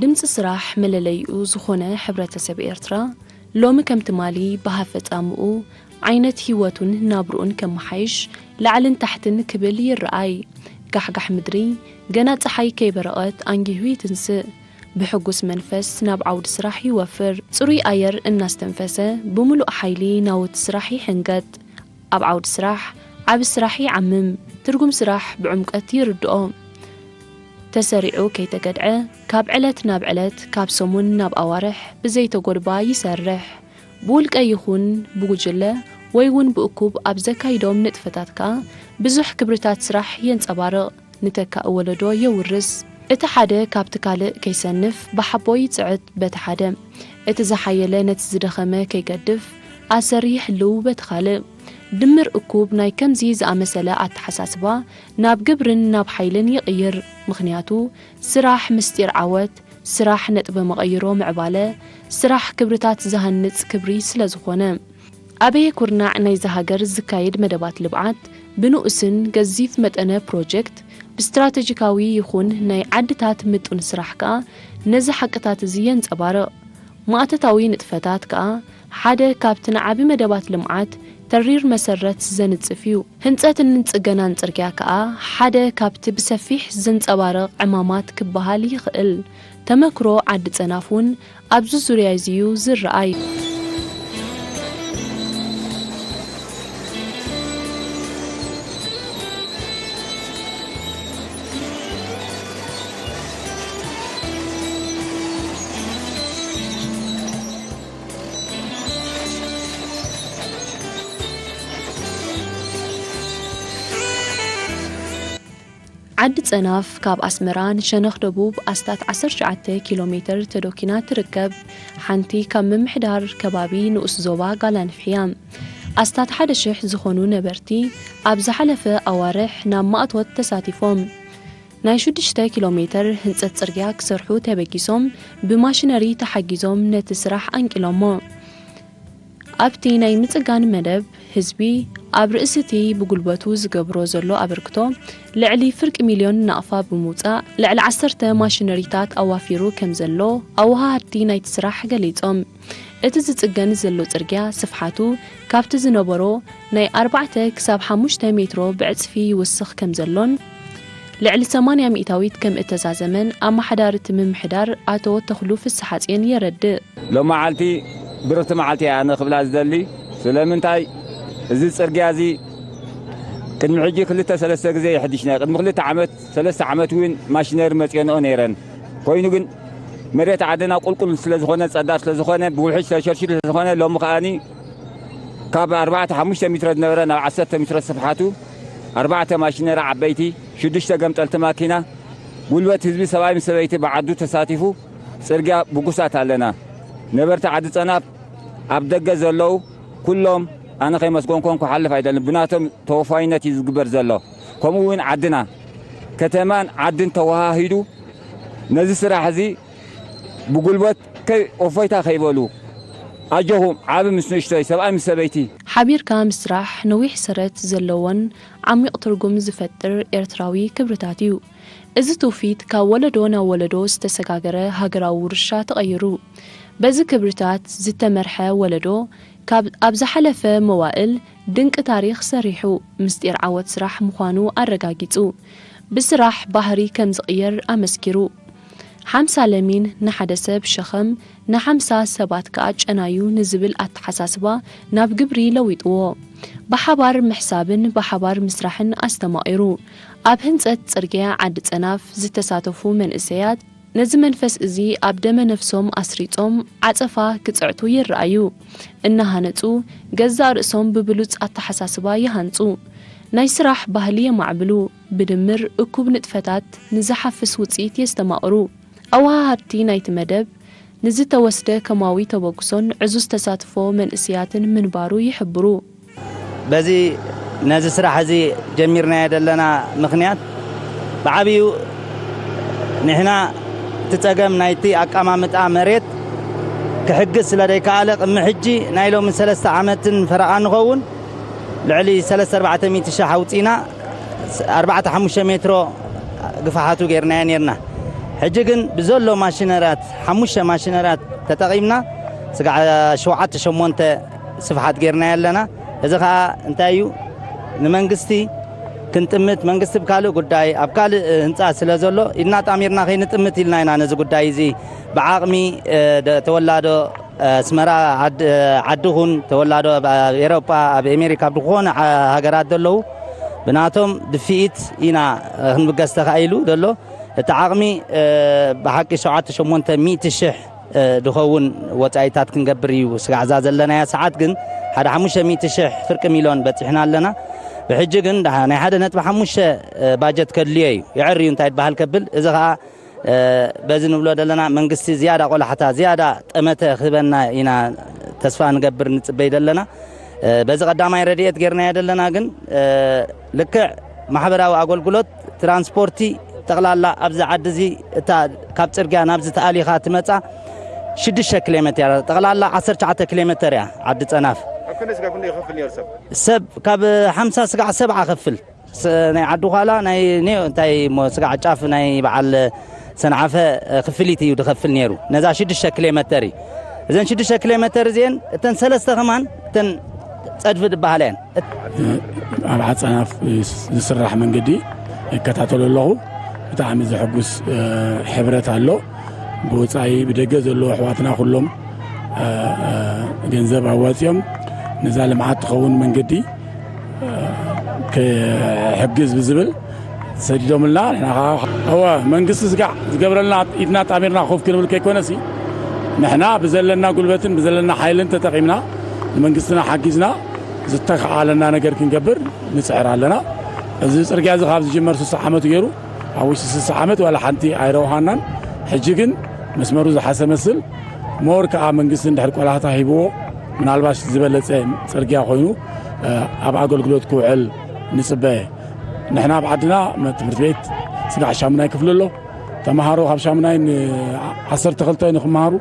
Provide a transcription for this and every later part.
ድምፂ ስራሕ መለለይኡ ዝኾነ ሕብረተሰብ ኤርትራ፣ ሎሚ ከም ትማሊ ብሃፈፃምኡ ዓይነት ህይወቱን ናብርኡን ከመሓይሽ ላዕልን ታሕትን ክብል ይረኣይ። ጋሕጋሕ ምድሪ ገና ፀሓይ ከይበረቐት ኣንጊሁ ይትንስእ። ብሕጉስ መንፈስ ናብ ዓውዲ ስራሕ ይወፍር። ፅሩይ ኣየር እናስተንፈሰ ብምሉእ ሓይሊ ናውቲ ስራሕ ይሕንገጥ። ኣብ ዓውዲ ስራሕ ዓቢ ስራሕ ይዓምም። ትርጉም ስራሕ ብዕምቀት ይርድኦ። ተሰሪዑ ከይተገድዐ፣ ካብ ዕለት ናብ ዕለት፣ ካብ ሰሙን ናብ ኣዋርሕ ብዘይተጎድባ ይሰርሕ። ብውልቀ ይኹን ብጉጅለ ወይ እውን ብእኩብ ኣብ ዘካይዶም ንጥፈታት ከኣ ብዙሕ ክብርታት ስራሕ የንጸባርቕ፣ ንተካኢ ወለዶ የውርስ። እቲ ሓደ ካብቲ ካልእ ከይሰንፍ ብሓቦ ይጽዕት። በቲ ሓደ፣ እቲ ዝሓየለ ነቲ ዝደኸመ ከይገድፍ ኣሰር ይሕልው። በቲ ካልእ፣ ድምር እኩብ ናይ ከምዚ ዝኣመሰለ ኣተሓሳስባ ናብ ግብርን ናብ ሓይልን ይቕይር። ምኽንያቱ፣ ስራሕ ምስጢር ዓወት፣ ስራሕ ነጥበ መቐይሮ ምዕባለ፣ ስራሕ ክብርታት ዝሃንጽ ክብሪ ስለ ዝኾነ። ኣበየ ኩርናዕ ናይዛ ሃገር ዝካየድ መደባት ልምዓት ብንኡስን ገዚፍ መጠነ ፕሮጀክት ብስትራተጂካዊ ይኹን ናይ ዓድታት ምጡን ስራሕ ከኣ ነዚ ሓቅታት እዚ የንጸባርቕ። ማእቶታዊ ንጥፈታት ከኣ ሓደ ካብቲ ንዓቢ መደባት ልምዓት ተሪር መሰረት ዘንጽፍ እዩ። ህንጸትን ጽገናን ጽርግያ ከኣ ሓደ ካብቲ ብሰፊሕ ዘንጸባርቕ ዕማማት ክበሃል ይኽእል። ተመክሮ ዓዲ ጸናፍ እውን ኣብዚ ዙርያ እዚ እዩ ዝረኣይ። ዓዲ ጸናፍ ካብ ኣስመራ ንሸነኽ ደቡብ ኣስታት ዓሰርተ ትሽዓተ ኪሎ ሜተር ተዶኪና ትርከብ። ሓንቲ ካብ ምምሕዳር ከባቢ ንኡስ ዞባ ጋላንፍሕያ። ኣስታት ሓደ ሽሕ ዝኾኑ ነበርቲ ኣብ ዝሓለፈ ኣዋርሕ ናብ ማእቶት ተሳቲፎም። ናይ ሽዱሽተ ኪሎ ሜተር ህንጸት ጽርግያ ክሰርሑ ተበጊሶም ብማሽነሪ ተሓጊዞም ነቲ ስራሕ ኣንቂሎሞ። ኣብቲ ናይ ምጽጋን መደብ፣ ህዝቢ ኣብ ርእሲ እቲ ብጉልበቱ ዝገብሮ ዘሎ ኣበርክቶ ልዕሊ ፍርቂ ሚልዮን ናቕፋ ብምውጻእ፣ ልዕሊ ዓሰርተ ማሽነሪታት ኣዋፊሩ ከም ዘሎ ኣወሃሃድቲ ናይቲ ስራሕ ገሊጾም። እቲ ዝጽገን ዘሎ ጽርግያ ስፍሓቱ ካብቲ ዝነበሮ ናይ ኣርባዕተ ክሳብ ሓሙሽተ ሜትሮ ብዕጽፊ ይውስኽ ከም ዘሎን፣ ልዕሊ ሰማንያ ሚእታዊት ከም እተዛዘመን ኣመሓዳሪ እቲ ምምሕዳር ኣቶ ተኽሉ ፍስሓጽዮን የረድእ። ሎመዓልቲ ብርኽቲ መዓልቲ እያ ኣነ ክብላ ዝደሊ። ስለምንታይ? እዚ ጽርግያ እዚ ቅድሚ ሕጂ ክልተ ሰለስተ ግዜ የሕዲሽና። ቅድሚ ክልተ ዓመት፣ ሰለስተ ዓመት እውን ማሽነሪ መጽዮንኦ ነይረን። ኮይኑ ግን መሬት ዓድና ቁልቁል ስለ ዝኾነ፣ ጸዳል ስለ ዝኾነ፣ ብውሕጅ ተሸርሽሩ ስለ ዝኾነ፣ ሎሚ ከኣኒ ካብ ኣርባዕተ ሓሙሽተ ሜትሮ ዝነበረ ናብ ዓሰርተ ሜትሮ ስፍሓቱ፣ ኣርባዕተ ማሽነሪ ዓበይቲ፣ ሽዱሽተ ገምጠልቲ ማኪና፣ ጉልበት ህዝቢ፣ ሰብኣይ ምስ ሰበይቲ ብዓዱ ተሳቲፉ ጽርግያ ብጉሳት ኣለና። ነበርቲ ዓዲ ጸናፍ ኣብ ደገ ዘለዉ ኩሎም፣ ኣነ ከይመስገንኮም ክሓልፍ ኣይደልን። ብናቶም ተወፋይነት እዩ ዝግበር ዘሎ። ከምኡ እውን ዓድና፣ ከተማን ዓድን ተወሃሂዱ ነዚ ስራሕ እዚ ብጉልበት ከይ-፣ እፎይታ ከይበሉ፣ ኣጆኹም፣ ዓቢ ምስ ንእሽቶይ፣ ሰብኣይ ምስ ሰበይቲ። ሓቢርካ ምስራሕ ነዊሕ ሰረት ዘለዎን ዓሚቕ ትርጉም ዝፈጥር ኤርትራዊ ክብርታት እዩ። እዚ ትውፊት ካብ ወለዶ ናብ ወለዶ ዝተሰጋገረ ሃገራዊ ውርሻ ተቐይሩ። በዚ ክብርታት ዝተመርሐ ወለዶ ካብ ኣብ ዝሓለፈ መዋእል ድንቂ ታሪኽ ሰሪሑ፣ ምስጢር ዓወት ስራሕ ምዃኑ ኣረጋጊጹ። ብስራሕ ባህሪ ከም ዝቕየር ኣመስኪሩ። ሓምሳ ለሚን ንሓደ ሰብ ሸኸም፣ ንሓምሳ ሰባት ከኣ ጨናዩ ንዝብል ኣተሓሳስባ ናብ ግብሪ ለዊጥዎ። ብሓባር ምሕሳብን ብሓባር ምስራሕን ኣስተማቒሩ። ኣብ ህንጸት ጽርግያ ዓዲ ጸናፍ ዝተሳተፉ መንእሰያት ነዚ መንፈስ እዚ ኣብ ደመ ነፍሶም ኣስሪጾም ዓጸፋ ክጽዕቱ ይረኣዩ። እናሃነጹ፣ ገዛእ ርእሶም ብብሉጽ ኣተሓሳስባ ይሃንጹ። ናይ ስራሕ ባህሊ የማዕብሉ። ብድምር እኩብ ንጥፈታት ንዝሓፍስ ውጽኢት የስተማቕሩ። ኣወሃሃድቲ ናይቲ መደብ ንዝተወስደ ከማዊ ተበግሶን ዕዙዝ ተሳትፎ መንእሰያትን ምንባሩ ይሕብሩ። በዚ ነዚ ስራሕ እዚ ጀሚርናዮ ዘለና ምኽንያት ብዓብዩ ንሕና እቲ ጸገም ናይቲ ኣቀማምጣ መሬት ክሕግዝ ስለ ዘይከኣለ ቅድሚ ሕጂ ናይ ሎሚ ሰለስተ ዓመትን ፈረቓ ንኸውን ልዕሊ ሰለስተ ኣርባዕተ ሚእቲ ሻሕ ኣውጺና ኣርባዕተ ሓሙሽተ ሜትሮ ግፋሓቱ ጌርናዮ ኔርና። ሕጂ ግን ብዘሎ ማሽነሪያት፣ ሓሙሽተ ማሽነሪያት ተጠቒምና ስጋዕ ሸውዓተ ሸሞንተ ስፍሓት ጌርና ኣለና። እዚ ኸኣ እንታይ እዩ? ንመንግስቲ ክንጥምት፣ መንግስቲ ብካልእ ጉዳይ ኣብ ካልእ ህንፃ ስለ ዘሎ ኢድና ጣሚርና ከይንጥምት ኢልና ኢና ነዚ ጉዳይ እዚ ብዓቕሚ ተወላዶ ኣስመራ ዓዲ ይኹን ተወላዶ ኣብ ኤሮጳ፣ ኣብ ኣሜሪካ፣ ኣብ ዝኾነ ሃገራት ዘለዉ ብናቶም ድፍኢት ኢና ክንብገስ ተኻኢሉ ዘሎ። እቲ ዓቕሚ ብሓቂ ሸውዓተ ሸሞንተ ሚእቲ ሽሕ ድኸውን ወጻኢታት ክንገብር እዩ ስጋዕዛ ዘለናያ ሰዓት ግን ሓደ ሓሙሽተ ሚእቲ ሽሕ ፍርቂ ሚልዮን በጺሕና ኣለና። ብሕጂ ግን ናይ ሓደ ነጥቢ ሓሙሽተ ባጀት ከድልዮ እዩ። ይዕር እዩ እንታይ ይበሃል ከብል፣ እዚ ኸኣ በዚ ንብሎ ዘለና መንግስቲ ዝያዳ ቆላሕታ ዝያዳ ጠመተ ክህበና ኢና ተስፋ ንገብር ንጽበይ ዘለና። በዚ ቀዳማይ ረድኤት ጌርናዮ ዘለና ግን ልክዕ ማሕበራዊ ኣገልግሎት ትራንስፖርቲ ጠቕላላ ኣብዚ ዓዲ እዚ እታ ካብ ጽርግያ ናብዚ ተኣሊኻ ትመጻ ሽዱሽተ ኪሎ ሜትር እያ። ጠቕላላ ዓሰርተ ትሽዓተ ኪሎ ሜትር እያ ዓዲ ጸናፍ። ኣብ ክንደይ ስጋዕ ክንደይ ይኸፍል ነይሩ ሰብ? ሰብ ካብ ሓምሳ ስጋዕ ሰብዓ ከፍል። ስ-፣ ናይ ዓዲ ዃላ ናይ ኔ-፣ እንታይ እሞ ስጋዕ ጫፍ ናይ በዓል ሰንዓፈ ክፍሊት እዩ ዝኸፍል ነይሩ። ነዛ ሽዱሽተ ኪሎ ሜትር እዩ። እዘን ሽዱሽተ ኪሎ ሜትር እዚአን እተን ሰለስተ ከማን እተን ጸድፊ ዝበሃላ እየን። ኣብ ዓጸናፍ ዝስራሕ መንገዲ እከታተሎ ኣለኹ። ብጣዕሚ ዘሐጉስ ሕብረት ኣሎ። ብወጻኢ ብደገ ዘለዉ ኣሕዋትና ኩሎም ገንዘብ ኣዋጺኦም ነዛ ልምዓት ትኸውን መንገዲ ክሕግዝ ብዝብል ሰዲዶምልና። ንሕና ከዓ እወ መንግስቲ ስጋዕ ዝገብረልና ኢድና ጣሚርና ኮፍ ክንብል ከይኮነሲ ንሕና ብዘለና ጉልበትን ብዘለና ሓይልን ተጠቒምና ንመንግስትና ሓጊዝና ዝተኸኣለና ነገር ክንገብር ንጽዕር ኣለና። እዚ ጽርግያ እዚ ካብ ዝጅመር ስሳ ዓመት ገይሩ ኣብ ውሽጢ ስሳ ዓመት ዋላ ሓንቲ ኣይረውሃናን። ሕጂ ግን መስመሩ ዝሓሰ መስል ሞር ከዓ መንግስቲ እንድሕር ቆላሕታ ሂብዎ ምናልባት ዝበለጸ ጽርግያ ኮይኑ ኣብ ኣገልግሎት ክውዕል ንጽበ። ንሕና ኣብ ዓድና ትምህርቲ ቤት ስጋዕ ሻሙናይ ክፍሊ ኣሎ። ተምሃሮ ካብ ሻሙናይ ን ዓሰርተ ክልተ ንክመሃሩ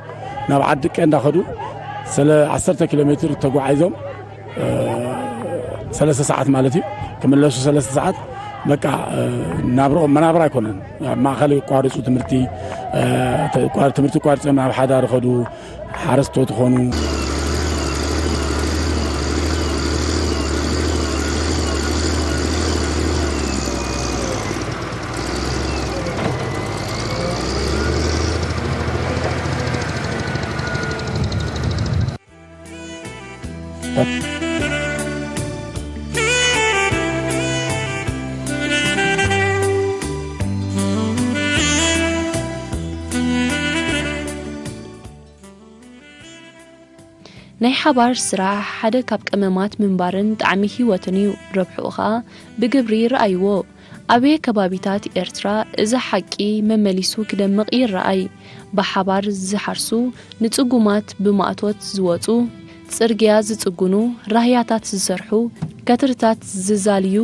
ናብ ዓዲ ቀ እንዳኸዱ ሰለ ዓሰርተ ኪሎ ሜትር ተጓዒዞም ሰለስተ ሰዓት ማለት እዩ ክምለሱ ሰለስተ ሰዓት በቃ ናብርኦም መናብር ኣይኮነን። ኣብ ማእኸል ይቋርፁ ትምህርቲ ትምህርቲ ቋርፆም ናብ ሓዳር ኸዱ ሓረስቶት ኾኑ። ናይ ሓባር ስራሕ ሓደ ካብ ቀመማት ምንባርን ጣዕሚ ህይወትን እዩ። ረብሕኡ ኸኣ ብግብሪ ይረኣይዎ። ኣብ ከባቢታት ኤርትራ እዚ ሓቂ መመሊሱ ክደምቕ ይረኣይ። ብሓባር ዝሓርሱ፣ ንጽጉማት ብማእቶት ዝወጹ፣ ጽርግያ ዝጽጉኑ፣ ራህያታት ዝሰርሑ፣ ከትርታት ዝዛልዩ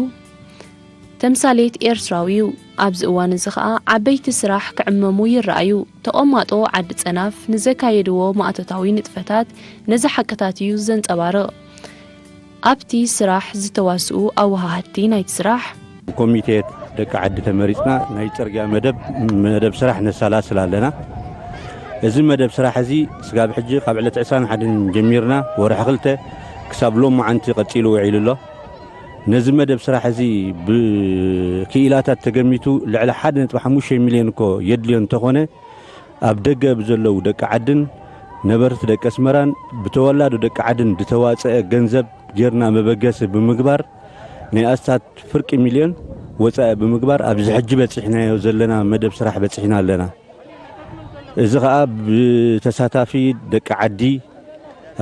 ተምሳሌት ኤርትራዊ እዩ። ኣብዚ እዋን እዚ ኸኣ ዓበይቲ ስራሕ ክዕመሙ ይረኣዩ። ተቐማጦ ዓዲ ጸናፍ ንዘካየድዎ ማእቶታዊ ንጥፈታት ነዚ ሓቅታት እዩ ዘንጸባርቕ። ኣብቲ ስራሕ ዝተዋስኡ ኣወሃሃድቲ ናይቲ ስራሕ። ብኮሚቴ ደቂ ዓዲ ተመሪጽና ናይ ጽርግያ መደብ፣ መደብ ስራሕ ነሰላስል ኣለና። እዚ መደብ ስራሕ እዚ ስጋብ ሕጂ ካብ ዕለት ዕስራን ሓደን ጀሚርና ወርሒ ክልተ ክሳብ ሎማዓንቲ ቀጺሉ ውዒሉ ኣሎ። ነዚ መደብ ስራሕ እዚ ብክኢላታት ተገሚቱ ልዕሊ ሓደ ነጥቢ ሓሙሽተ ሚልዮን እኮ የድልዮ እንተኾነ፣ ኣብ ደገ ብዘለዉ ደቂ ዓድን ነበርቲ ደቂ ኣስመራን ብተወላዶ ደቂ ዓድን ዝተዋጸአ ገንዘብ ጌርና መበገሲ ብምግባር፣ ናይ ኣስታት ፍርቂ ሚልዮን ወጻኢ ብምግባር፣ ኣብዚ ሕጂ በጺሕናዮ ዘለና መደብ ስራሕ በጺሕና ኣለና። እዚ ኸኣ ብተሳታፊ ደቂ ዓዲ፣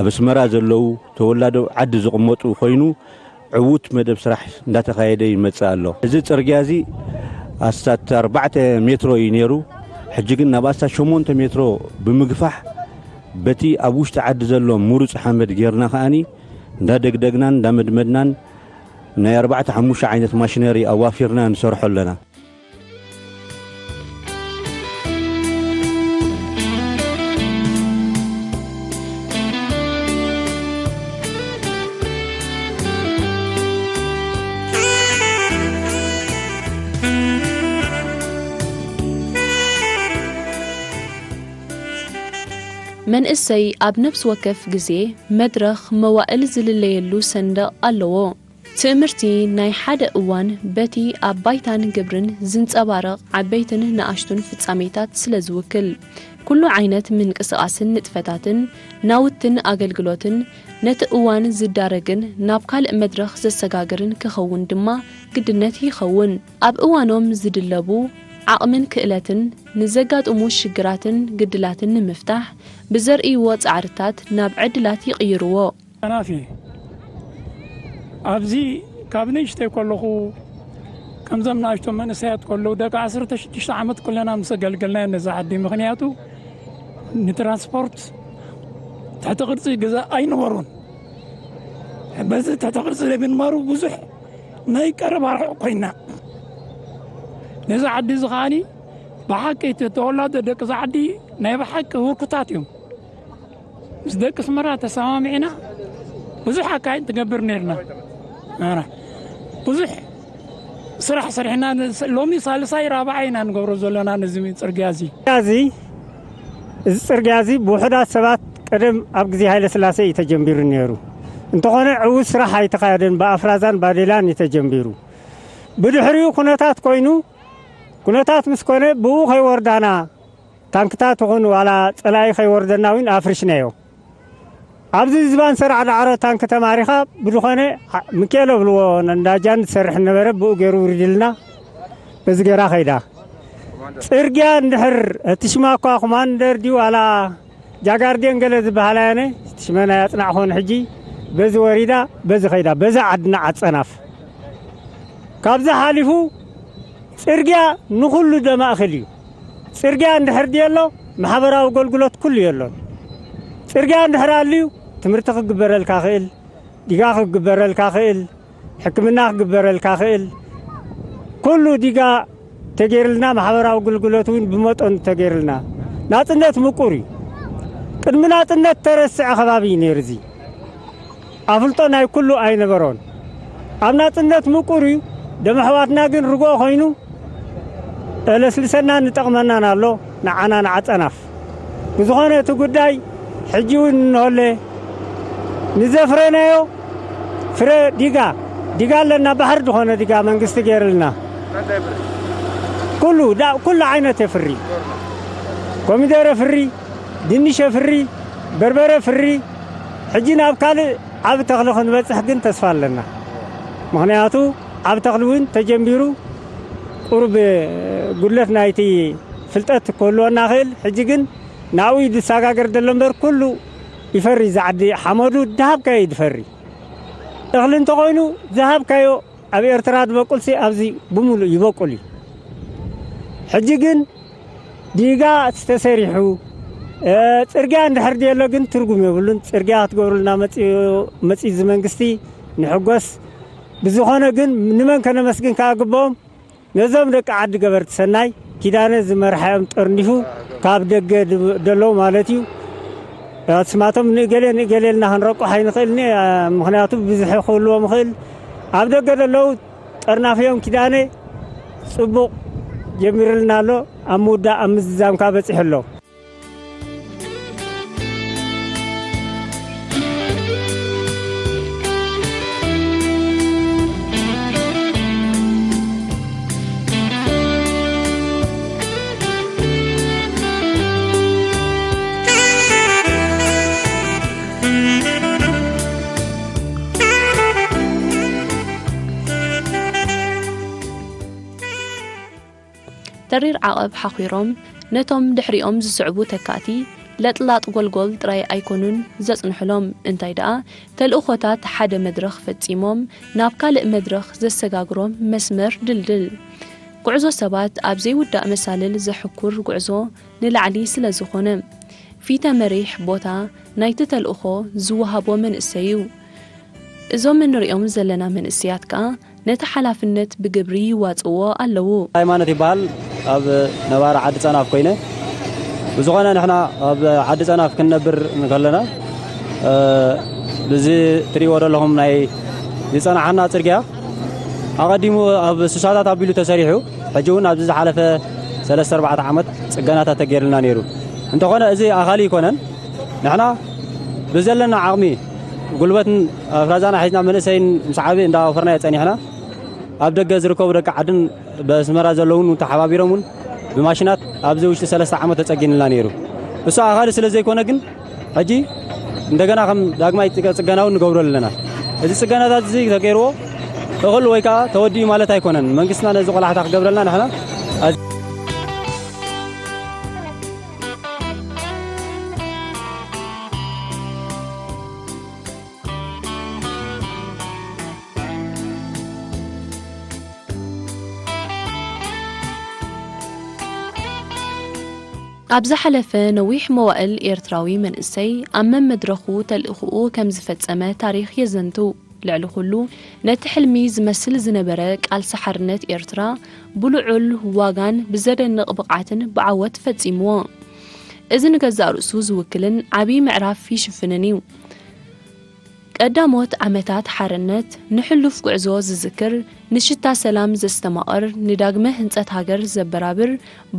ኣብ ኣስመራ ዘለዉ ተወላዶ ዓዲ ዝቕመጡ ኮይኑ፣ ዕዉት መደብ ስራሕ እንዳተኻየደ ይመጽእ ኣሎ። እዚ ጽርግያ እዚ ኣስታት ኣርባዕተ ሜትሮ እዩ ነይሩ። ሕጂ ግን ናብ ኣስታት ሸሞንተ ሜትሮ ብምግፋሕ፣ በቲ ኣብ ውሽጢ ዓዲ ዘሎ ምሩጽ ሓመድ ጌርና ከኣኒ እንዳደግደግናን እንዳመድመድናን ናይ ኣርባዕተ ሓሙሽተ ዓይነት ማሽነሪ ኣዋፊርና ንሰርሖ ኣለና። መንእሰይ ኣብ ነፍሲ ወከፍ ግዜ መድረኽ መዋእል ዝልለየሉ ሰንደቕ ኣለዎ። ትእምርቲ ናይ ሓደ እዋን በቲ ኣብ ባይታን ግብርን ዝንጸባረቕ ዓበይትን ንኣሽቱን ፍጻሜታት ስለ ዝውክል፣ ኩሉ ዓይነት ምንቅስቓስን ንጥፈታትን ናውትን ኣገልግሎትን ነቲ እዋን ዝዳረግን ናብ ካልእ መድረኽ ዘሰጋግርን ክኸውን ድማ ግድነት ይኸውን። ኣብ እዋኖም ዝድለቡ ዓቕምን ክእለትን ንዘጋጥሙ ሽግራትን ግድላትን ንምፍታሕ ብዘርእይዎ ጻዕርታት ናብ ዕድላት ይቕይርዎ። ናፊ ኣብዚ ካብ ንእሽተይ ከለኹ ከምዞም ንኣሽቶ መንእሰያት ከለዉ ደቂ ዓሰርተ ሽዱሽተ ዓመት ኩለና ምስ ኣገልገልናዮ ነዛ ዓዲ። ምኽንያቱ ንትራንስፖርት ትሕቲ ቅርጺ ገዛ ኣይነበሩን። በዚ ትሕቲ ቅርጺ ዘይምንባሩ ብዙሕ ናይ ቀረባ ርሑቕ ኮይና። ነዛ ዓዲ እዚ ከዓኒ ብሓቂ እቲ ተወላዶ ደቂ እዛ ዓዲ ናይ ብሓቂ ህርኩታት እዮም። ምስ ደቂ ኣስመራ ተሰማሚዕና ብዙሕ ኣካይድ ትገብር ነርና። ኣረ፣ ብዙሕ ስራሕ ሰሪሕና። ሎሚ ሳልሳይ ራብዓይ ኢና ንገብሮ ዘለና ነዚ ጽርግያ እዚ። እዚ፣ እዚ ጽርግያ እዚ ብውሑዳት ሰባት ቀደም ኣብ ግዜ ሃይለ ስላሴ እዩ ተጀሚሩ ነይሩ። እንተኾነ ዕዉት ስራሕ ኣይተኻየደን፣ ብኣፍራዛን ባዴላን እዩ ተጀሚሩ። ብድሕሪኡ ኩነታት ኮይኑ፣ ኩነታት ምስ ኮነ ብኡ ከይወርዳና፣ ታንክታት ይኹን ዋላ ጸላኢ ከይወርደና እውን ኣፍሪሽናዮ። ኣብዚ ዝባን ሰራዕ ዳዕሮ ታንክ ተማሪኻ ብዝኾነ፣ ዓ-፣ ምኬሎ ብልዎ፣ እንዳ ጃን ዝሰርሕ ነበረ፣ ብኡ ገይሩ ውሪድልና፣ በዚ ገይራ ከይዳ። ጽርግያ እንድሕር፣ እቲ ሽማ እኳ ኮማንደር ድዩ ዋላ ጃጋርዴን ገለ ዝበሃላ ያነ፣ እቲ ሽመን ኣያጽናዕኹን ሕጂ፣ በዚ ወሪዳ፣ በዚ ከይዳ፣ በዛ ዓድና ዓጸናፍ። ካብዚ ሓሊፉ ጽርግያ ንኹሉ ደማእኽል እዩ። ጽርግያ እንድሕር ድየሎ፣ ማሕበራዊ ኣገልግሎት ኩሉ የሎን። ጽርግያ እንድሕር ኣልዩ፣ ትምህርቲ ክግበረልካ ክእል፣ ዲጋ ክግበረልካ ክእል፣ ሕክምና ክግበረልካ ክእል፣ ኩሉ ዲጋ ተገይርልና፣ ማሕበራዊ ኣገልግሎት እውን ብመጠኑ ተገይርልና። ናጽነት ምቁር እዩ። ቅድሚ ናጽነት ተረስዐ ከባቢ እዩ ነይሩ እዚ። ኣፍልጦ ናይ ኩሉ ኣይነበሮን። ኣብ ናጽነት ምቁር እዩ። ደም ኣሕዋትና ግን ርግኦ ኮይኑ፣ ለስልሰናን ንጠቕመናን ኣሎ፣ ንዓና ንዓጸናፍ። ብዝኾነ እቲ ጉዳይ ሕጂ እውን እንሆለ ንዘፍረናዮ ፍረ ዲጋ፣ ዲጋ ኣለና፣ ባሕሪ ዝኾነ ዲጋ መንግስቲ ገይርልና። ኩሉ፣ ዳ-፣ ኩሉ ዓይነት የፍሪ። ኮሚደረ ፍሪ፣ ድንሽ የፍሪ፣ በርበረ ፍሪ። ሕጂ ናብ ካልእ ዓቢ ተኽሊ ክንበጽሕ ግን ተስፋ ኣለና። ምኽንያቱ ዓቢ ተኽሊ እውን ተጀሚሩ፣ ቁሩብ ጉድለት ናይቲ ፍልጠት ክህልወና ይኽእል። ሕጂ ግን ናብኡ እዩ ዝሰጋገር ዘሎ እምበር፣ ኩሉ ይፈሪ። እዚ ዓዲ ሓመዱ ዝሃብካዮ እዩ ዝፈሪ። እኽሊ እንተኾይኑ ዝሃብካዮ ኣብ ኤርትራ ዝበቁልሲ ኣብዚ ብምሉእ ይበቁል እዩ። ሕጂ ግን ዲጋ ተሰሪሑ፣ እ፣ ጽርግያ እንድሕር ድየሎ ግን ትርጉም የብሉን። ጽርግያ ክትገብሩልና መጺኡ፣ መጺኡ እዚ መንግስቲ ንሕጎስ። ብዝኾነ ግን ንመን ከነመስግን ከኣ ግብኦም? ነዞም ደቂ ዓዲ ገበርቲ ሰናይ፣ ኪዳነ ዝመርሓዮም ጠርኒፉ ካብ ደገ ድ-፣ ደለዉ ማለት እዩ። ኣስማቶም ንእገሌ ንእገሌ ኢልና ክንረቁሕ ኣይንኽእልኒ፣ እ፣ ምኽንያቱ ብዝሒ ክህልዎም ይኽእል። ኣብ ደገ ደለዉ ጠርናፍዮም ኪዳነ ጽቡቕ ጀሚርልና ኣሎ። ኣብ ምውዳእ ኣብ ምዝዛም ከኣ በጺሑ ኣሎ። ተሪር ዓቐብ ሓኺሮም ነቶም ድሕሪኦም ዝስዕቡ ተካእቲ ለጥላጥ ጎልጎል ጥራይ ኣይኮኑን ዘጽንሑሎም። እንታይ ደኣ፣ ተልእኾታት ሓደ መድረኽ ፈጺሞም ናብ ካልእ መድረኽ ዘሰጋግሮም መስመር ድልድል። ጉዕዞ ሰባት ኣብ ዘይውዳእ መሳልል ዘሕኩር ጉዕዞ ንላዕሊ ስለ ዝኾነ፣ ፊተ መሪሕ ቦታ ናይቲ ተልእኾ ዝወሃቦ መንእሰይ እዩ። እዞም እንሪኦም ዘለና መንእሰያት ከኣ ነቲ ሓላፍነት ብግብሪ ይዋጽዎ ኣለዉ። ሃይማኖት ይበሃል። ኣብ ነባሪ ዓዲ ጸናፍ ኮይነ፣ ብዝኾነ ንሕና ኣብ ዓዲ ጸናፍ ክንነብር እንከለና፣ እ፣ ብዚ ትሪእዎ ዘለኹም ናይ ዝጸናሓና ጽርግያ ኣቐዲሙ ኣብ ስሳታት ኣቢሉ ተሰሪሑ፣ ሕጂ እውን ኣብዚ ዝሓለፈ ሰለስተ ኣርባዕተ ዓመት ጽገናታት ተገይርልና ነይሩ። እንተኾነ እዚ ኣኻሊ ኣይኮነን። ንሕና ብዘለና ዓቕሚ፣ ጉልበትን ኣፍራዛና ሒዝና፣ መንእሰይን ምስ ዓቢ እንዳወፈርናዮ ጸኒሕና። ኣብ ደገ ዝርከቡ ደቂ ዓድን በስመራ ዘለውን ተሓባቢሮም እውን ብማሽናት ኣብዚ ውሽጢ ሰለስተ ዓመት ተጸጊንልና ነይሩ። እሱ ኣኻሊ ስለ ዘይኮነ ግን ሕጂ እንደገና ከም ዳግማይ ጽገ-፣ ጽገና እውን ንገብሮ ኣለና። እዚ ጽገናታት እዚ ተገይርዎ እኹል ወይ ከዓ ተወዲኡ ማለት ኣይኮነን። መንግስትና ነዚ ቆላሕታ ክገብረልና ንሕና ኣብ ዝሓለፈ ነዊሕ መዋእል ኤርትራዊ መንእሰይ ኣብ መመድረኹ ተልእኾኡ ከም ዝፈጸመ ታሪኽ የዘንቱ። ልዕሊ ኩሉ፣ ነቲ ሕልሚ ዝመስል ዝነበረ ቃልሲ ሓርነት ኤርትራ ብልዑል ዋጋን ብዘደንቕ ብቕዓትን ብዓወት ፈጺምዎ። እዚ ንገዛእ ርእሱ ዝውክልን ዓቢ ምዕራፍ ይሽፍንን እዩ። ቀዳሞት ዓመታት ሓርነት፣ ንሕሉፍ ጉዕዞ ዝዝክር፣ ንሽታ ሰላም ዘስተማቕር፣ ንዳግመ ህንጸት ሃገር ዘበራብር፣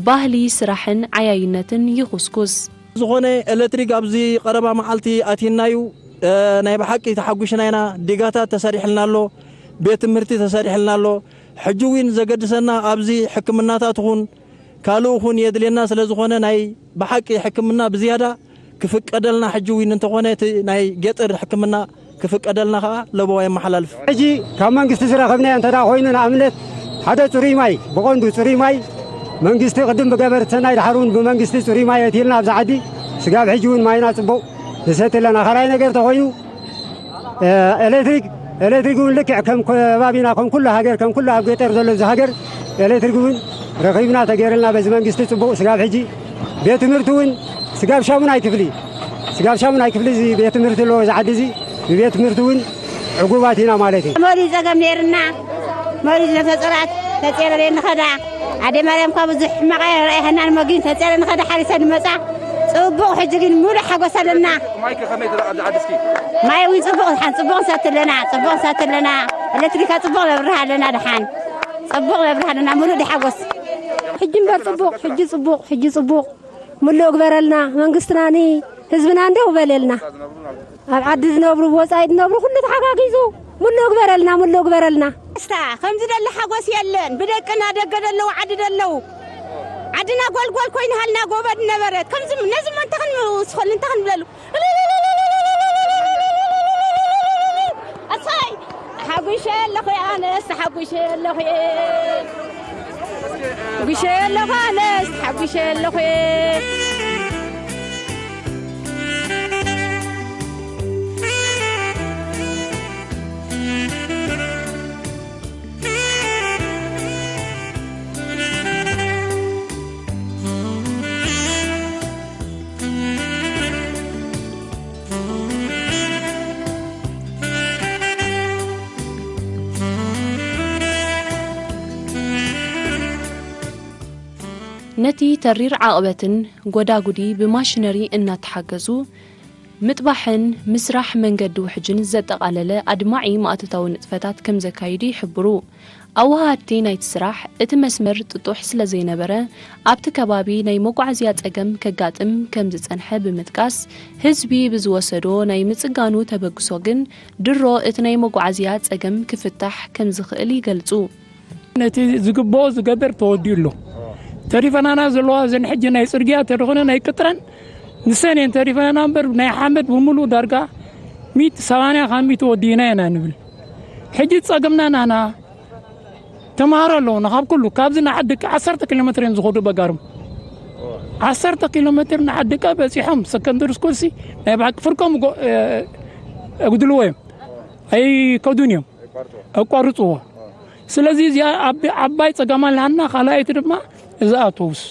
ባህሊ ስራሕን ዓያይነትን ይኹስኩስ። ዝኾነ ኤሌክትሪክ ኣብዚ ቀረባ መዓልቲ ኣቲናዩ፣ እ፣ ናይ ብሓቂ ተሓጒስና ኢና። ዲጋታት ተሰሪሕልና ኣሎ፣ ቤት ትምህርቲ ተሰሪሕልና ኣሎ። ሕጂ እውን ዘገድሰና ኣብዚ ሕክምናታት ኹን ካልእ ኹን የድልየና ስለ ዝኾነ ናይ ብሓቂ ሕክምና ብዝያዳ ክፍቀደልና ሕጂ እውን እንተኾነ እቲ ናይ ገጠር ሕክምና ክፍቀደልና ኸዓ ለበዋ የመሓላልፍ። ሕጂ ካብ መንግስቲ ዝረኸብናዮ እንተ ደኣ ኮይኑ ንኣብነት ሓደ ጽሩይ ማይ፣ ብቐንዱ ጽሩይ ማይ መንግስቲ ቅድም ብገበርቲ ሰናይ ድሓር እውን ብመንግስቲ ጽሩይ ማይ የትልና ኣብዚ ዓዲ ስጋብ ሕጂ እውን ማይና ጽቡቕ ንሰቲ ኣለና። ካልኣይ ነገር ተኾይኑ ኤሌክትሪክ፣ ኤሌክትሪክ እውን ልክዕ ከም ከባቢና፣ ከም ኩሉ ሃገር፣ ከም ኩሉ ኣብ ገጠር ዘሎ እዚ ሃገር ኤሌክትሪክ እውን ረኺብና ተገይርልና በዚ መንግስቲ ጽቡቕ። ስጋብ ሕጂ ቤት ትምህርቲ እውን ስጋብ ሻሙናይ ክፍሊ፣ ስጋብ ሻሙናይ ክፍሊ እዚ ቤት ትምህርቲ ኣለዎ እዚ ዓዲ እዚ። ብቤት ትምህርቲ እውን ዕጉባት ኢና ማለት እዩ። መሪ ጸገም ነይርና፣ መሪ ነተጸራት ተጸረረ ንኸዳ። ኣደ ማርያም ካብ ብዙሕ ሕማቕ ኣይረኣይሃናን መጊን ተጸረ ንኸዳ ሓሪሰ ንመጻ። ጽቡቕ፣ ሕጂ ግን ሙሉእ ሓጎስ ኣለና። ማይ ከ ከመይ ትረኣ ኣብዚ ዓዲ እስኪ? ማይ እውን ጽቡቕ፣ ሓን ጽቡቕ ንሰቲ ኣለና፣ ጽቡቕ ንሰቲ ኣለና። ኤሌክትሪካ ጽቡቕ ነብርህ ኣለና፣ ደሓን ጽቡቕ ነብርህ ኣለና፣ ሙሉእ ድሓጎስ። ሕጂ እምበር ጽቡቕ፣ ሕጂ ጽቡቕ፣ ሕጂ ጽቡቕ። ሙሉእ ግበረልና፣ መንግስትና ኒ ህዝብና እንደው በለልና። ኣብ ዓዲ ዝነብሩ፣ ብወጻኢ ዝነብሩ ኩሉ ተሓጋጊዙ ሙሉእ ግበረልና፣ ሙሉእ ግበረልና። እስታ ከምዚ ደለ ሓጎስ የለን። ብደቅና ደገ ደለዉ፣ ዓዲ ደለዉ፣ ዓድና ጎልጎል ኮይና ሃልና ጎበድ ነበረት። ከምዚ ነዚ መ እንተ ክንውስኸሉ እንተ ክንብለሉ። ኣሳይ! ተሓጒሸ ኣለኹ ኣነስ፣ ተሓጒሸ ኣለኹ። ተሓጒሸ ኣለኹ ኣነስ፣ ተሓጒሸ ኣለኹ። ነቲ ተሪር ዓቕበትን ጎዳጉዲ ብማሽነሪ እናተሓገዙ ምጥባሕን ምስራሕ መንገዲ ውሕጅን ዘጠቓለለ ኣድማዒ ማእቶታዊ ንጥፈታት ከም ዘካይዱ ይሕብሩ። ኣወሃሃድቲ ናይቲ ስራሕ፣ እቲ መስመር ጥጡሕ ስለ ዘይነበረ፣ ኣብቲ ከባቢ ናይ መጓዓዝያ ጸገም ከጋጥም ከም ዝጸንሐ ብምጥቃስ፣ ህዝቢ ብዝወሰዶ ናይ ምጽጋኑ ተበግሶ ግን ድሮ እቲ ናይ መጓዓዝያ ጸገም ክፍታሕ ከም ዝኽእል ይገልጹ። ነቲ ዝግብኦ ዝገብር ተወዲኡ ኣሎ። ተሪፈናና ዘለዋ እዘን ሕጂ ናይ ጽርግያ ተደኾነ ናይ ቅጥረን ንሰን እየን ተሪፈናና እምበር ናይ ሓመድ ብምሉእ ዳርጋ ሚእቲ ሰማንያ ካብ ሚእቲ ወዲእና ኢና ንብል። ሕጂ ጸገምና ናና ተምሃሮ ኣለዉና ካብ ኩሉ፣ ካብዚ ንዓዲ ደቀ ዓሰርተ ኪሎ ሜትር እዮም ዝኸዱ በጋሮም። ዓሰርተ ኪሎ ሜትር ንዓዲ ደቀ በጺሖም ሰከንደሪ ስኩልሲ ናይ ብሓቂ ፍርቆም ጎ-፣ እ፣ እጉድልዎ እዮም። ኣይከዱን እዮም። ኣቋርጽዎ። ስለዚ እዚኣ ዓቢ-፣ ዓባይ ጸገም ኣለሃና። ካልኣይቲ ድማ እዛ ኣውቶቡስ።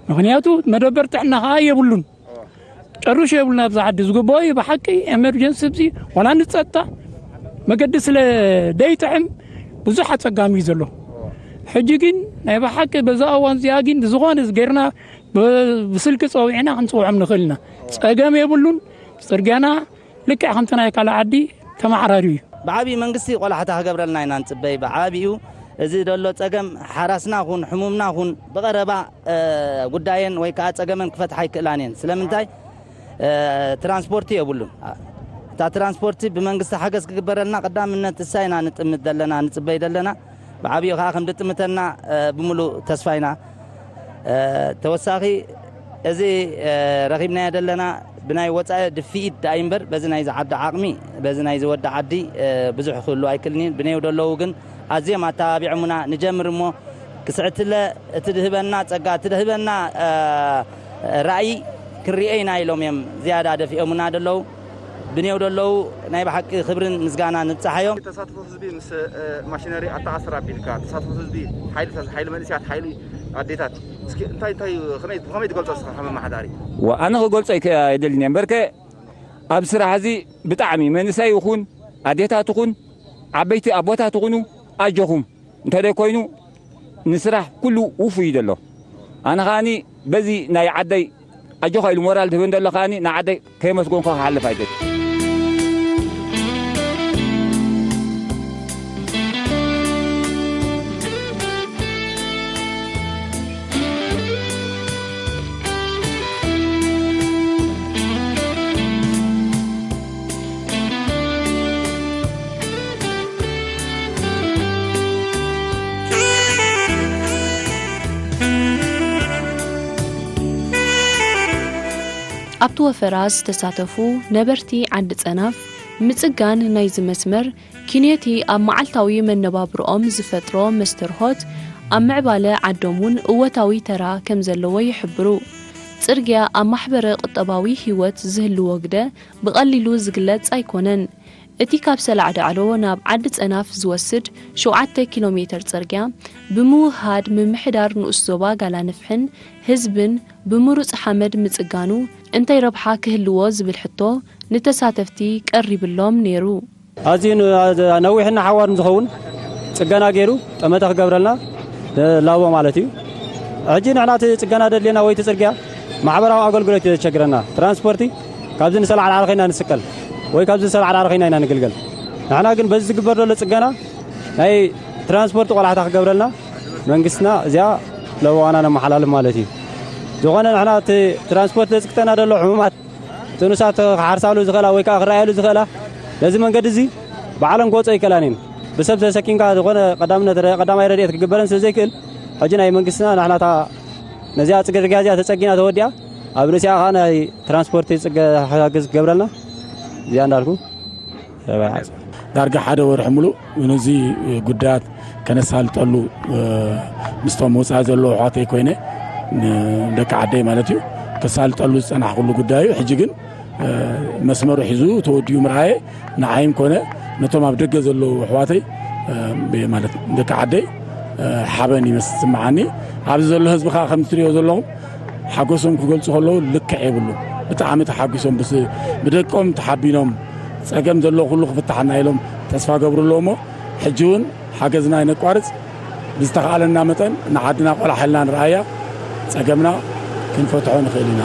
ምኽንያቱ መደበር ጥዕና ከኣ የብሉን። ጨርሹ የብሉን ኣብዚ ዓዲ። ዝግበኦ እዩ ብሓቂ ኤመርጀንሲ፣ እዚ ዋላ ንጸጥታ መገዲ ስለ ደይጥዕም ብዙሕ ኣጸጋሚ እዩ ዘሎ። ሕጂ ግን ናይ ብሓቂ በዛ እዋን እዚኣ ግን ብዝኾነ ጌርና ብ-፣ ብስልኪ ጸዊዕና ክንጽውዖም ንኽእል ኢና። ጸገም የብሉን። ጽርግያና ልክዕ ከምቲ ናይ ካልእ ዓዲ ተመዓራርዩ እዩ። ብዓብዪ መንግስቲ ቆላሕታ ክገብረልና ኢና ንጽበይ። ብዓብዩ እዚ ዘሎ ጸገም ሓራስና ኹን ሕሙምና ኹን ብቐረባ፣ እ፣ ጉዳየን ወይ ከኣ ጸገመን ክፈትሓ ኣይክእላን እየን። ስለምንታይ? ትራንስፖርቲ የብሉን። እታ ትራንስፖርቲ ብመንግስቲ ሓገዝ ክግበረልና ቀዳምነት እሳ ኢና ንጥምት ዘለና፣ ንጽበይ ዘለና። ብዓብዩ ከዓ ከም ድጥምተና ብሙሉእ ተስፋ ኢና። ተወሳኺ እዚ ረኺብናዮ ዘለና ብናይ ወፃኢ ድፍኢት ደኣ እምበር በዚ ናይ ዝዓዲ ዓቕሚ፣ በዚ ናይ ዝወዲ ዓዲ ብዙሕ ክህሉ ኣይክልኒን። ብነይ ደለዉ ግን ኣዝዮም ኣተባቢዖምና። ንጀምር እሞ ክስዕትለ እቲ ድህበና ጸጋ፣ እቲ ድህበና ራእይ ክንሪኦ ኢና ኢሎም እዮም ዝያዳ ደፊኦምና ደለዉ። ብኔው ደለዉ ናይ ብሓቂ ክብርን ምስጋና ንብጻሓዮም። ተሳትፎ ህዝቢ ምስ ማሽነሪ ኣተኣስር ኣቢልካ ተሳትፎ ህዝቢ ሓይሊ መንእስያት ሓይሊ ኣዴታት እስኪ እንታይ እንታይ ከመይ ብኸመይ ትገልጾ እስኻ ከም ኣመሓዳሪ? ኣነ ክገልጾ ኣይደልን እየ እምበርከ ኣብ ስራሕ እዚ ብጣዕሚ መንእሰይ ይኹን ኣዴታት ይኹን ዓበይቲ ኣቦታት ይኹኑ ኣጆኹም እንተደይ ኮይኑ ንስራሕ ኩሉ ውፉይ እዩ ዘሎ። ኣነ ከዓኒ በዚ ናይ ዓደይ ኣጆኻ ኢሉ ሞራል ዝህበን ዘሎ ከዓኒ ንዓደይ ከየመስገንኩ ክሓልፍ ኣይደል። ኣብቲ ወፈራ ዝተሳተፉ ነበርቲ ዓዲ ጸናፍ፣ ምጽጋን ናይዚ መስመር ኪንዮቲ ኣብ መዓልታዊ መነባብርኦም ዝፈጥሮ መስተርሆት ኣብ ምዕባለ ዓዶም እውን እወታዊ ተራ ከም ዘለዎ ይሕብሩ። ጽርግያ ኣብ ማሕበረ ቁጠባዊ ህይወት ዝህልዎ ግደ ብቐሊሉ ዝግለጽ ኣይኮነን። እቲ ካብ ሰላዕ ዳዕሎ ናብ ዓዲ ጸናፍ ዝወስድ ሸውዓተ ኪሎ ሜተር ጽርግያ ብምውህሃድ ምምሕዳር ንኡስ ዞባ ጋላንፍሕን ህዝብን ብምሩጽ ሓመድ ምጽጋኑ እንታይ ረብሓ ክህልዎ ዝብል ሕቶ ንተሳተፍቲ ቀሪብሎም ነይሩ። ኣዝዩ ነዊሕና ሓዋርን ዝኸውን ጽገና ገይሩ ጠመተ ክገብረልና ንላቦ ማለት እዩ። ሕጂ ንሕና እቲ ጽገና ደድልየና ወይ እቲ ጽርግያ ማሕበራዊ ኣገልግሎት እዩ ዘቸግረና። ትራንስፖርቲ ካብዚ ንሰላዕ ዳዕሮ ኸይና ንስቀል ወይ ካብዚ ንሰላዕ ዳዕሮ ኸይና ኢና ንግልገል። ንሕና ግን በዚ ዝግበር ዘሎ ጽገና ናይ ትራንስፖርት ቆላሕታ ክገብረልና መንግስትና እዚኣ ለበዋና ነመሓላልፍ ማለት እዩ። ዝኾነ ንሕና እቲ ትራንስፖርት ዘጽግተና ዘሎ ሕሙማት ጥኑሳት ክሓርሳሉ ዝኽእላ ወይ ከዓ ክረኣያሉ ዝኽእላ ነዚ መንገዲ እዚ ባዕለን ክወፅኦ ይከላን እየን። ብሰብ ተሰኪምካ ዝኾነ ቀዳምነት ቀዳማይ ረድኤት ክግበረን ስለ ዘይክእል ሕጂ ናይ መንግስትና ንሕናታ ነዚኣ ፅርግያ እዚኣ ተፀጊና ተወዲኣ ኣብ ርእሲኣ ከዓ ናይ ትራንስፖርት ፅገ ሓገዝ ክገብረልና እዚኣ እንዳልኩ ዳርጋ ሓደ ወርሒ ሙሉእ ነዚ ጉዳያት ከነሳልጠሉ ምስቶም ወፃኢ ዘለዉ ኣሕዋተይ ኮይነ ደቂ ዓደይ ማለት እዩ ከሳልጠሉ ዝፀናሕኩሉ ጉዳይ እዩ። ሕጂ ግን መስመሩ ሒዙ ተወዲኡ ምርኣየ ንዓይም ኮነ ነቶም ኣብ ደገ ዘለዉ ኣሕዋተይ ማለት ደቂ ዓደይ ሓበን ይመስል ዝስምዓኒ። ኣብዚ ዘሎ ህዝቢ ከዓ ከምቲ ትሪኦ ዘለኹም ሓጎሶም ክገልፁ ከለዉ ልክዕ የብሉ። ብጣዕሚ ተሓጒሶም ብደቆም ተሓቢኖም ፀገም ዘለዎ ኩሉ ክፍታሓና ኢሎም ተስፋ ገብሩ ኣለዉ እሞ ሕጂ እውን ሓገዝና ኣይነቋርፅ። ብዝተኻእለና መጠን ንዓድና ቆላሕ ኢልና ንርኣያ ፀገምና ክንፈትሖ ንኽእል ኢና።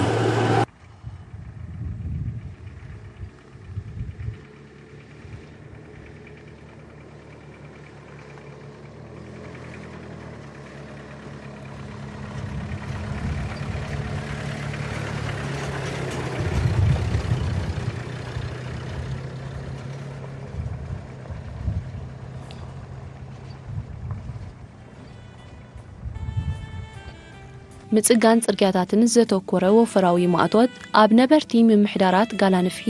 ምጽጋን ጽርግያታትን ዘተኮረ ወፈራዊ ማእቶት ኣብ ነበርቲ ምምሕዳራት ጋላንፍሒ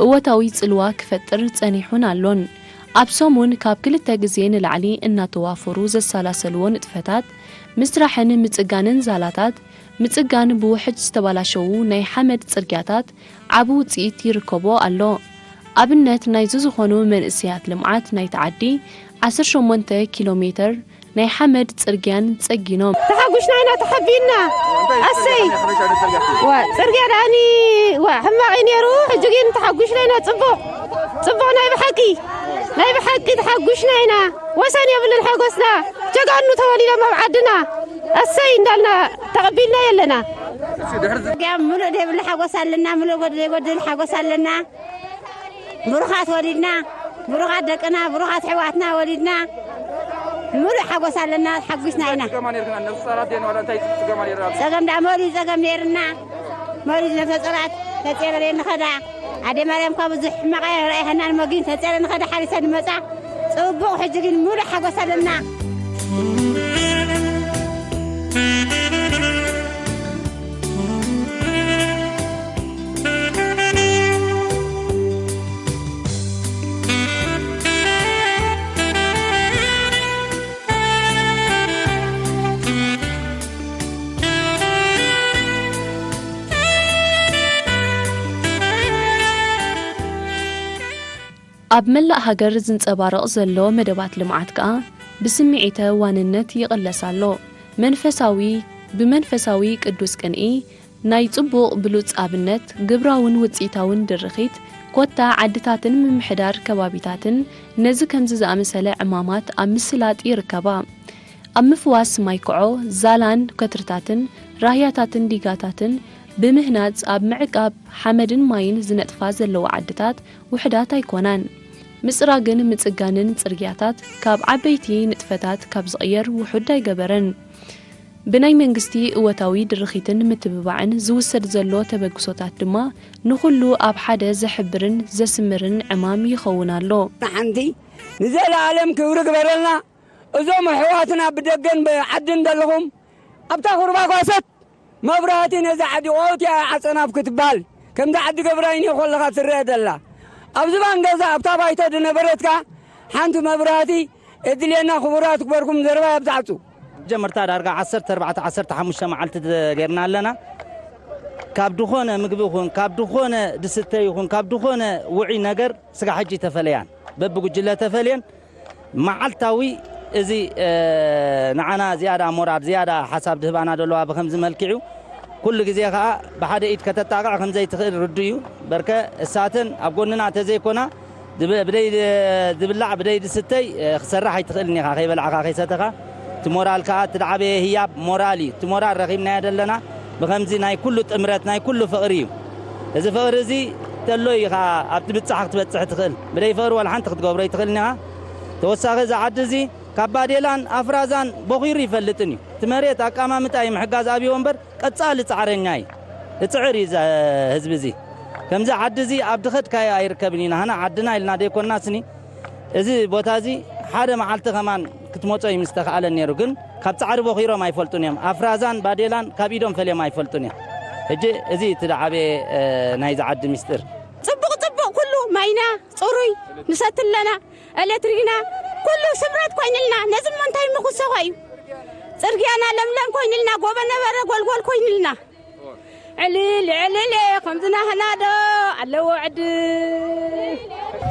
እወታዊ ጽልዋ ክፈጥር ጸኒሑን ኣሎን። ኣብ ሰሙን ካብ ክልተ ግዜ ንላዕሊ እናተዋፈሩ ዘሰላሰልዎ ንጥፈታት ምስራሕን ምጽጋንን ዛላታት ምጽጋን ብውሕጅ ዝተባላሸዉ ናይ ሓመድ ጽርግያታት ዓቢ ውጽኢት ይርከቦ ኣሎ። ኣብነት ናይዚ ዝኾኑ መንእሰያት ልምዓት ናይቲ ዓዲ ዓሰርተ ሸሞንተ ኪሎ ሜተር ናይ ሓመድ ጽርግያን ጸጊኖም። ተሓጒስና ኢና ተሓቢንና። ኣሰይ። ዋ፣ ጽርግያ ደኣኒ፣ ዋ፣ ሕማቕ እዩ ነይሩ። ሕጂ ግን ተሓጒስና ኢና። ጽቡቕ፣ ጽቡቕ ናይ ብሓቂ፣ ናይ ብሓቂ ተሓጒስና ኢና። ወሰን የብልን ሓጎስና። ጀጋኑ ተወሊዶም ኣብ ዓድና። ኣሰይ እንዳልና ተቐቢልና ኣለና። ጽርግያ ምሉእ ዘይብሉ ሓጎስ ኣለና፣ ምሉእ ጎድ-፣ ዘይጎድል ሓጎስ ኣለና። ብሩኻት ወሊድና፣ ብሩኻት ደቅና፣ ብሩኻት ኣሕዋትና ወሊድና፣ ምሉእ ሓጎስ ኣለና፣ ተሓጒስና ኢና። ጸገም ደኣ መሊኡ ጸገም ነይርና፣ መሊኡ ነብሰ ጾራት። ተጼረ ንኸዳ ኣደ ማርያም ካብ ብዙሕ ሕማቕ ኣይረኣይሃናን እሞ ግን ተጼረ ንኸዳ ሓሪሰ ንመጻ ጽቡቕ። ሕጂ ግን ሙሉእ ሓጎስ ኣለና። ኣብ መላእ ሃገር ዝንጸባረቕ ዘሎ መደባት ልምዓት ከኣ ብስምዒተ ዋንነት ይቕለስ ኣሎ። መንፈሳዊ ብመንፈሳዊ ቅዱስ ቅንኢ ናይ ጽቡቕ ብሉጽ ኣብነት ግብራውን ውጽኢታውን ድርኺት ኮታ ዓድታትን ምምሕዳር ከባቢታትን ነዚ ከምዚ ዝኣመሰለ ዕማማት ኣብ ምስላጥ ይርከባ። ኣብ ምፍዋስ ማይ ክዖ፣ ዛላን ከትርታትን ራህያታትን ዲጋታትን ብምህናጽ ኣብ ምዕቃብ ሓመድን ማይን ዝነጥፋ ዘለዋ ዓድታት ውሑዳት ኣይኮናን። ምጽራግን ምጽጋንን ጽርግያታት ካብ ዓበይቲ ንጥፈታት ካብ ዝቕየር ውሑድ ኣይገበረን። ብናይ መንግስቲ እወታዊ ድርኺትን ምትብባዕን ዝውሰድ ዘሎ ተበግሶታት ድማ ንኹሉ ኣብ ሓደ ዘሕብርን ዘስምርን ዕማም ይኸውን ኣሎ። ንሓንቲ ንዘለኣለም ክብሪ ግበረልና። እዞም ኣሕዋትና ብደገን ብዓድን ዘለኹም ኣብታ ኹርባ ኳሰት መብራህቲ ነዛ ዓዲ ቆውቲ ዓጸናፍ ክትባል ከምዛ ዓዲ ገብራይን እየ ኮለኻ ትረአ ዘላ ኣብዚ ባን ገዛ ኣብታ ባይቶ ዝነበረትካ ሓንቲ መብራህቲ እድልየና ክቡራት ክበርኩም ዘረባ ኣብዝሓጹ። ጀመርታ ዳርጋ ዓሰርተ ኣርባዕተ ዓሰርተ ሓሙሽተ መዓልቲ ጌርና ኣለና። ካብ ድኾነ ምግቢ ይኹን ካብ ድኾነ ድስተ ይኹን ካብ ድኾነ ውዑይ ነገር ስጋ ሕጂ ተፈለያን በብጉጅለ ተፈልየን መዓልታዊ እዚ ንዓና ዝያዳ ሞራል ዝያዳ ሓሳብ ድህባና ደለዋ ብከምዚ መልክዕ እዩ። ኩሉ ግዜ ከዓ ብሓደ ኢድ ከተጣቕዕ ከምዘይትኽእል ርዱ እዩ። በርከ እሳተን ኣብ ጎንና ተዘይኮና ብደይ ዝብላዕ ብደይ ዝስተይ ክሰርሕ ኣይትኽእልን ኢኻ ከይበላዕኻ ከይሰተኻ እቲ ሞራል ከዓ እቲ ድዓበየ ህያብ ሞራል እዩ። እቲ ሞራል ረኺብናዮ ዘለና ብከምዚ ናይ ኩሉ ጥምረት ናይ ኩሉ ፍቕሪ እዩ። እዚ ፍቕሪ እዚ ተሎ እዩ ከዓ ኣብቲ ብጻሕ ክትበጽሕ ትኽእል። ብደይ ፍቕሪ ወላ ሓንቲ ክትገብሮ ኣይትኽእልን ኢኻ። ተወሳኺ እዚ ዓዲ እዚ ካብ ባዴላን ኣፍራዛን ቦኺሩ ይፈልጥን እዩ። እቲ መሬት ኣቀማምጣ እዩ ምሕጋዝ ኣብይዎ እምበር ቀጻሊ ጻዕረኛ እዩ። ዝጽዕር እዩ እዚ ህዝቢ እዚ። ከምዚ ዓዲ እዚ ኣብ ድኸድካዮ ኣይርከብን እዩ። ናህና ዓድና ኢልና ደይኮንና ስኒ እዚ ቦታ እዚ ሓደ መዓልቲ ከማን ክትመጾ እዩ ምስተኸኣለን ነይሩ። ግን ካብ ጻዕሪ ቦኺሮም ኣይፈልጡን እዮም። ኣፍራዛን ባዴላን ካብ ኢዶም ፈልዮም ኣይፈልጡን እዮም። ሕጂ እዚ እቲ ዝዓበየ ናይዚ ዓዲ ሚስጥር። ጽቡቕ ጽቡቕ ኩሉ ማይና ጽሩይ ንሰቲ ኣለና። ኤሌክትሪክና ኩሉ ስምረት ኮይንልና ነዚ እሞ እንታይ ምኹሰኾ እዩ ጽርግያና ለምለም ኮይንልና ጎቦ ነበረ ጎልጎል ኮይንልና ዕልል ዕልል ከምዝናህና ዶ ኣለዎ ዕድል